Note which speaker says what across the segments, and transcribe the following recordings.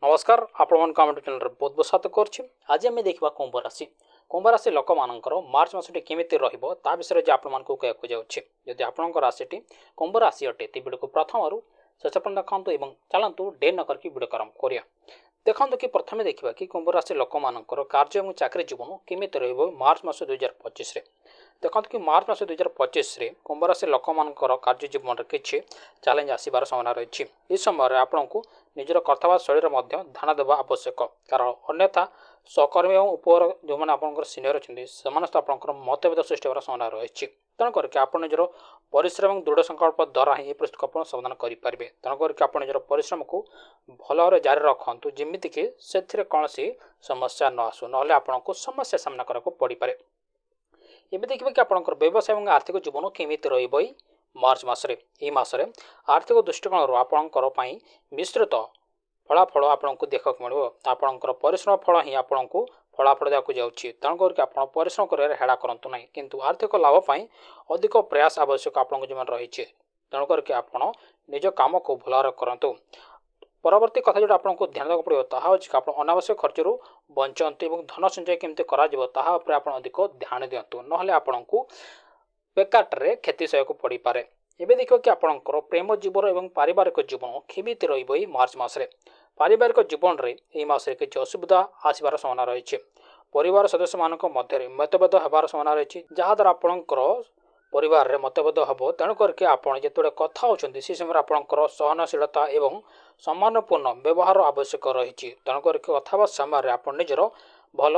Speaker 1: ନମସ୍କାର, ଆପଣମାନଙ୍କୁ ଆମ ଚ୍ୟାନେଲରେ ବହୁତ ବହୁତ ସ୍ୱାଗତ କରୁଛି। ଆଜି ଆମେ ଦେଖିବା କୁମ୍ଭ ରାଶି। କୁମ୍ଭ ରାଶି ଲୋକମାନଙ୍କର ମାର୍ଚ୍ଚ ମାସଟି କେମିତି ରହିବ, ତା ବିଷୟରେ ଯେ ଆପଣମାନଙ୍କୁ କହିବାକୁ ଯାଉଛି। ଯଦି ଆପଣଙ୍କ ରାଶିଟି କୁମ୍ଭ ରାଶି ଅଟେ, ତେବେ ଭିଡ଼ିଓକୁ ପ୍ରଥମରୁ ଶେଷ ପର୍ଯ୍ୟନ୍ତ ଦେଖନ୍ତୁ ଏବଂ ଚାଲନ୍ତୁ, ଡେରି ନ କରିକି ଭିଡ଼ିଓ ଆରମ୍ଭ କରିବା। ଦେଖନ୍ତୁ କି ପ୍ରଥମେ ଦେଖିବା କି କୁମ୍ଭ ରାଶି ଲୋକମାନଙ୍କର କାର୍ଯ୍ୟ ଏବଂ ଚାକିରି ଜୀବନ କେମିତି ରହିବ ମାର୍ଚ୍ଚ ମାସ 2025ରେ। ଦେଖନ୍ତୁ କି ମାର୍ଚ୍ଚ ମାସ 2025ରେ କୁମ୍ଭ ରାଶି ଲୋକମାନଙ୍କର କାର୍ଯ୍ୟ ଜୀବନରେ କିଛି ଚ୍ୟାଲେଞ୍ଜ ଆସିବାର ସମ୍ଭାବନା ରହିଛି। ଏହି ସମୟରେ ଆପଣଙ୍କୁ ନିଜର କଥାବାର୍ତ୍ତା ଶୈଳୀରେ ମଧ୍ୟ ଧ୍ୟାନ ଦେବା ଆବଶ୍ୟକ, କାରଣ ଅନ୍ୟଥା ସହକର୍ମୀ ଏବଂ ଉପର ଯେଉଁମାନେ ଆପଣଙ୍କର ସିନିୟର ଅଛନ୍ତି, ସେମାନେ ସହିତ ଆପଣଙ୍କର ମତଭେଦ ସୃଷ୍ଟି ହେବାର ସମ୍ଭାବନା ରହିଛି। ତେଣୁ କରିକି ଆପଣ ନିଜର ପରିଶ୍ରମ ଏବଂ ଦୃଢ଼ ସଂକଳ୍ପ ଦ୍ୱାରା ହିଁ ଏହି ପରିସ୍ଥିତିକୁ ଆପଣ ସମାଧାନ କରିପାରିବେ। ତେଣୁ କରିକି ଆପଣ ନିଜର ପରିଶ୍ରମକୁ ଭଲ ଭାବରେ ଜାରି ରଖନ୍ତୁ, ଯେମିତିକି ସେଥିରେ କୌଣସି ସମସ୍ୟା ନ ଆସୁ, ନହେଲେ ଆପଣଙ୍କୁ ସମସ୍ୟା ସାମ୍ନା କରିବାକୁ ପଡ଼ିପାରେ। ଏବେ ଦେଖିବେ କି ଆପଣଙ୍କର ବ୍ୟବସାୟ ଏବଂ ଆର୍ଥିକ ଜୀବନ କେମିତି ରହିବ ଏଇ ମାର୍ଚ୍ଚ ମାସରେ। ଏହି ମାସରେ ଆର୍ଥିକ ଦୃଷ୍ଟିକୋଣରୁ ଆପଣଙ୍କର ପାଇଁ ମିଶ୍ରିତ ଫଳାଫଳ ଆପଣଙ୍କୁ ଦେଖିବାକୁ ମିଳିବ। ଆପଣଙ୍କର ପରିଶ୍ରମ ଫଳ ହିଁ ଆପଣଙ୍କୁ ଫଳାଫଳ ଦେବାକୁ ଯାଉଛି। ତେଣୁ କରିକି ଆପଣ ପରିଶ୍ରମ କରିବାରେ ହେଳା କରନ୍ତୁ ନାହିଁ, କିନ୍ତୁ ଆର୍ଥିକ ଲାଭ ପାଇଁ ଅଧିକ ପ୍ରୟାସ ଆବଶ୍ୟକ ଆପଣଙ୍କ ଜୀବନ ରହିଛି। ତେଣୁ କରିକି ଆପଣ ନିଜ କାମକୁ ଭଲ ଭାବରେ କରନ୍ତୁ। ପରବର୍ତ୍ତୀ କଥା ଯେଉଁଟା ଆପଣଙ୍କୁ ଧ୍ୟାନ ଦେବାକୁ ପଡ଼ିବ, ତାହା ହେଉଛି କି ଆପଣ ଅନାବଶ୍ୟକ ଖର୍ଚ୍ଚରୁ ବଞ୍ଚନ୍ତୁ ଏବଂ ଧନ ସଞ୍ଚୟ କେମିତି କରାଯିବ, ତାହା ଉପରେ ଆପଣ ଅଧିକ ଧ୍ୟାନ ଦିଅନ୍ତୁ, ନହେଲେ ଆପଣଙ୍କୁ ବେକାରଟାରେ କ୍ଷତି ସହିବାକୁ ପଡ଼ିପାରେ। ଏବେ ଦେଖିବ କି ଆପଣଙ୍କର ପ୍ରେମ ଜୀବନ ଏବଂ ପାରିବାରିକ ଜୀବନ କେମିତି ରହିବ ଏଇ ମାର୍ଚ୍ଚ ମାସରେ। ପାରିବାରିକ ଜୀବନରେ ଏହି ମାସରେ କିଛି ଅସୁବିଧା ଆସିବାର ସମ୍ଭାବନା ରହିଛି। ପରିବାର ସଦସ୍ୟମାନଙ୍କ ମଧ୍ୟରେ ମତଭେଦ ହେବାର ସମ୍ଭାବନା ରହିଛି, ଯାହାଦ୍ୱାରା ଆପଣଙ୍କର ପରିବାରରେ ମତଭେଦ ହେବ। ତେଣୁ କରିକି ଆପଣ ଯେତେବେଳେ କଥା ହେଉଛନ୍ତି, ସେ ସମୟରେ ଆପଣଙ୍କର ସହନଶୀଳତା ଏବଂ ସମ୍ମାନପୂର୍ଣ୍ଣ ବ୍ୟବହାର ଆବଶ୍ୟକ ରହିଛି। ତେଣୁ କରିକି କଥା ହେବା ସମୟରେ ଆପଣ ନିଜର ଭଲ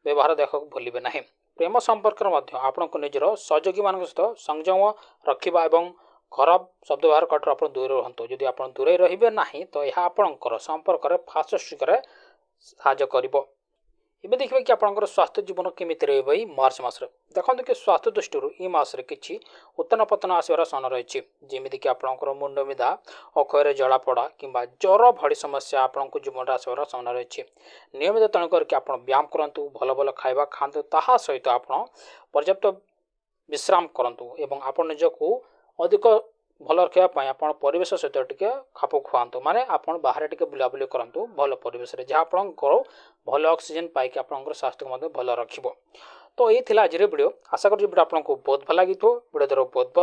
Speaker 1: ବ୍ୟବହାର ଦେଖିବାକୁ ଭୁଲିବେ ନାହିଁ। ପ୍ରେମ ସମ୍ପର୍କରେ ମଧ୍ୟ ଆପଣଙ୍କୁ ନିଜର ସହଯୋଗୀମାନଙ୍କ ସହିତ ସଂଯମ ରଖିବା ଏବଂ ଖରାପ ଶବ୍ଦ ବ୍ୟବହାର କରିଠାରୁ ଆପଣ ଦୂରରେ ରୁହନ୍ତୁ। ଯଦି ଆପଣ ଦୂରେଇ ରହିବେ ନାହିଁ, ତ ଏହା ଆପଣଙ୍କର ସମ୍ପର୍କରେ ଫାଟ ସୃଷ୍ଟି ସାହାଯ୍ୟ କରିବ। ଏବେ ଦେଖିବେ କି ଆପଣଙ୍କର ସ୍ୱାସ୍ଥ୍ୟ ଜୀବନ କେମିତି ରହିବ ଏଇ ମାର୍ଚ୍ଚ ମାସରେ। ଦେଖନ୍ତୁ କି ସ୍ୱାସ୍ଥ୍ୟ ଦୃଷ୍ଟିରୁ ଏଇ ମାସରେ କିଛି ଉତ୍ଥାନ ପତନ ଆସିବାର ସମ୍ଭାବନା ରହିଛି, ଯେମିତିକି ଆପଣଙ୍କର ମୁଣ୍ଡବିନ୍ଧା, ଅକ୍ଷୟରେ ଜଳାପୋଡ଼ା କିମ୍ବା ଜ୍ୱର ଭଳି ସମସ୍ୟା ଆପଣଙ୍କୁ ଜୀବନରେ ଆସିବାର ସମ୍ଭାବନା ରହିଛି। ନିୟମିତ ତେଣୁ କରିକି ଆପଣ ବ୍ୟାୟାମ କରନ୍ତୁ, ଭଲ ଭଲ ଖାଇବା ଖାଆନ୍ତୁ, ତାହା ସହିତ ଆପଣ ପର୍ଯ୍ୟାପ୍ତ ବିଶ୍ରାମ କରନ୍ତୁ ଏବଂ ଆପଣ ନିଜକୁ ଅଧିକ ଭଲ ରଖିବା ପାଇଁ ଆପଣ ପରିବେଶ ସହିତ ଟିକେ ଖାପ ଖୁଆନ୍ତୁ, ମାନେ ଆପଣ ବାହାରେ ଟିକେ ବୁଲାବୁଲି କରନ୍ତୁ ଭଲ ପରିବେଶରେ, ଯାହା ଆପଣଙ୍କର ଭଲ ଅକ୍ସିଜେନ୍ ପାଇକି ଆପଣଙ୍କର ସ୍ୱାସ୍ଥ୍ୟକୁ ମଧ୍ୟ ଭଲ ରଖିବ। ତ ଏଇ ଥିଲା ଆଜିର ଭିଡ଼ିଓ। ଆଶା କରୁଛି ଭିଡ଼ିଓ ଆପଣଙ୍କୁ ବହୁତ ଭଲ ଲାଗିଥିବ। ଭିଡ଼ିଓ ଦ୍ୱାରା ବହୁତ ବହୁତ